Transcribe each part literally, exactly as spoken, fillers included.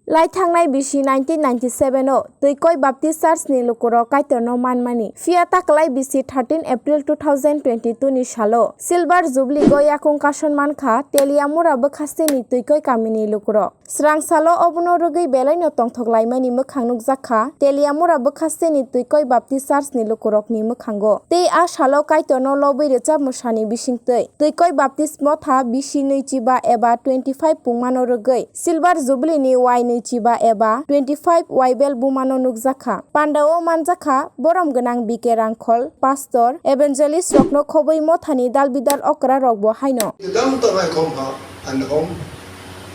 Lai thangnai bisi nineteen ninety-seven o Twikoi Baptist Church ni lukurok Kaitorno manmani. Phiya taklai bisi thirteen April two thousand twenty-two ni salo Silver Jubilee go yakung kason mankha Teliamura bwkhasteni Twikoi kamini lukurok. Srang salo obono rwgwi belaino tongthok laimani mwkhang nukjakha Teliamura bwkhasteni Twikoi Baptist Church ni lukurokni mwkhango. Tei a salo Kaitorno lobwi rwchap mwsani bisingtwi Twikoi Baptist Motha bisi nwichiba eba twenty-five pungmano rwgwi Silver Jubilee ni wai nwichiba eba twenty-five waibel bumano nukjakha. Pandao manjakha borom gwnang B K Rangkhol, Pastor, Evangelist rokno khobwi mothani dalbidal okra rokbo haino. Dang tangai khom ha, an hom.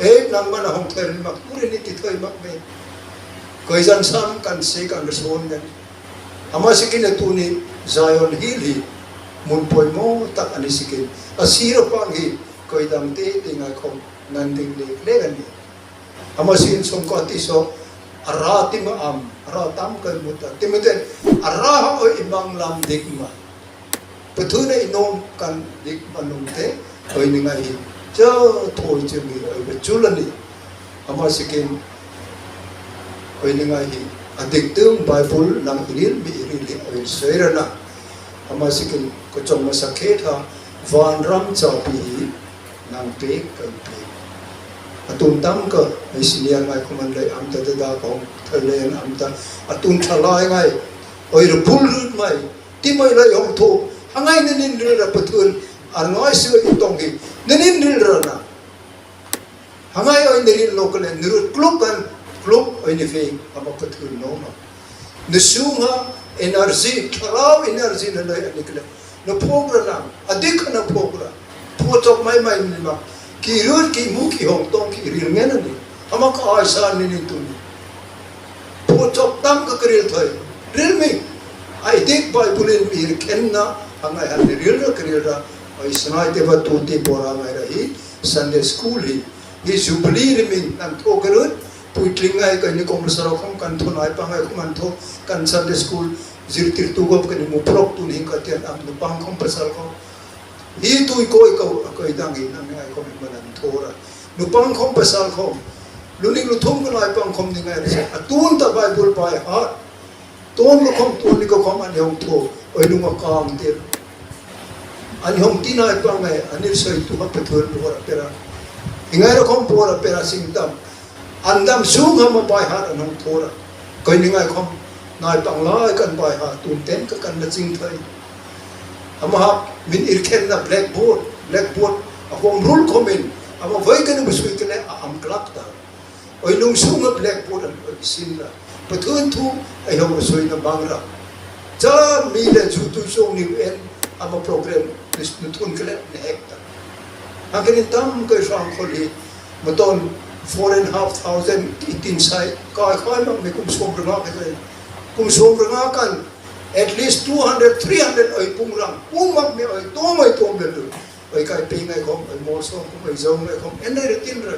Ek nang mana hom ther mak, pure ni ti thoi mak me. Koi jan sam kan se kan son den. Ama sikine tuni Zion Hill hi mun poimo tak ani sikin. Asiro pang hi koi dam te te ngai khom nan ding le le ani. Ama sin songko ati so ara tima am, ara tam kai muta. Timiten ara ha oi imang lam dik ma. Pathuna inom kan dik ma nung te oi ningai hi. Ja thoi je mi oi be chulani. Ama sikin oi ningai hi. Adik tung Bible nang iril mi iril hi oi soirana. Ama sikin kochong masa khe tha van ram cha pi hi. Nang pek, kai pek. Atum tam ka, ai senior ngai kuman lai am ta da da kong, thai lai an am ta. Atum thalai ngai, oi re bul rut mai, ti mai lai hong tho, hangai ne nin ril ra pathun, ar ngai si oi tong hi, ne nin ril ra na. Hangai oi ne ril lo kale, ne rut kluk kan, kluk oi ne fe, ama pathun no ma. Nisung ha energy, tharao energy na noi ani kle. No phogra na, adik na phogra. Photok mai mai ni ma. Ki rur ki mu ki hong tong ki ril ngen ani. Ama ka ai sa ni ni tu ni. Photok tam ka kril thoi. Ril mi. Ai dik bai bulin mi ken na. Angai han ni ril ra kril ra. Ai snai te ba tu te bora ngai ra hi. Sunday school hi. Hi Jubilee ri min nang tho karut. Puitling ngai kai ni komrsa rok khom kan tho nai pangai khom an tho kan Sunday school jir tir tu gop kan mu prok tu ni ka tian am nu pang khom pasal khom. Hi tui koi kau koi dang hi nang ngai khom ma nang tho ra. Nu pang khom pasal khom. Lu ning lu thum ka nai pang khom ni ngai ra. Atun ta Bible bai ha. Ton ko khom, ton ni ko khom ani hong tho, oi nung kam tir. Ani hong tinai pangai, ani soi tu ha petur pora pera. Ingai ro khom pora pera sing tam. Andam sung ha ma bai ha an hong thora. Koi ningai khom, nai panglai kan bai ha, tun ten ka kan na ching thai. Ama ha min irkhen na blackboard, blackboard, a hom rul khomin, ama vai kan bu sui kene a am klak ta. Oi lung sung a blackboard an oi sin la. Pathun thu ai hong soi na bang ra. Ja mi le ju tu song ni en ama program nis nu thun kle ne ek ta. Angkini tam kai sang khol hi maton four and half thousand itin sai kai kai ma me kum som ranga kai. Kum som ranga kan at least two hundred, three hundred oi pung rang. Pung mak me oi tom oi tom le lu. Oi kai pe ngai khom, oi mol som khom, oi jong ngai khom. En re tin re.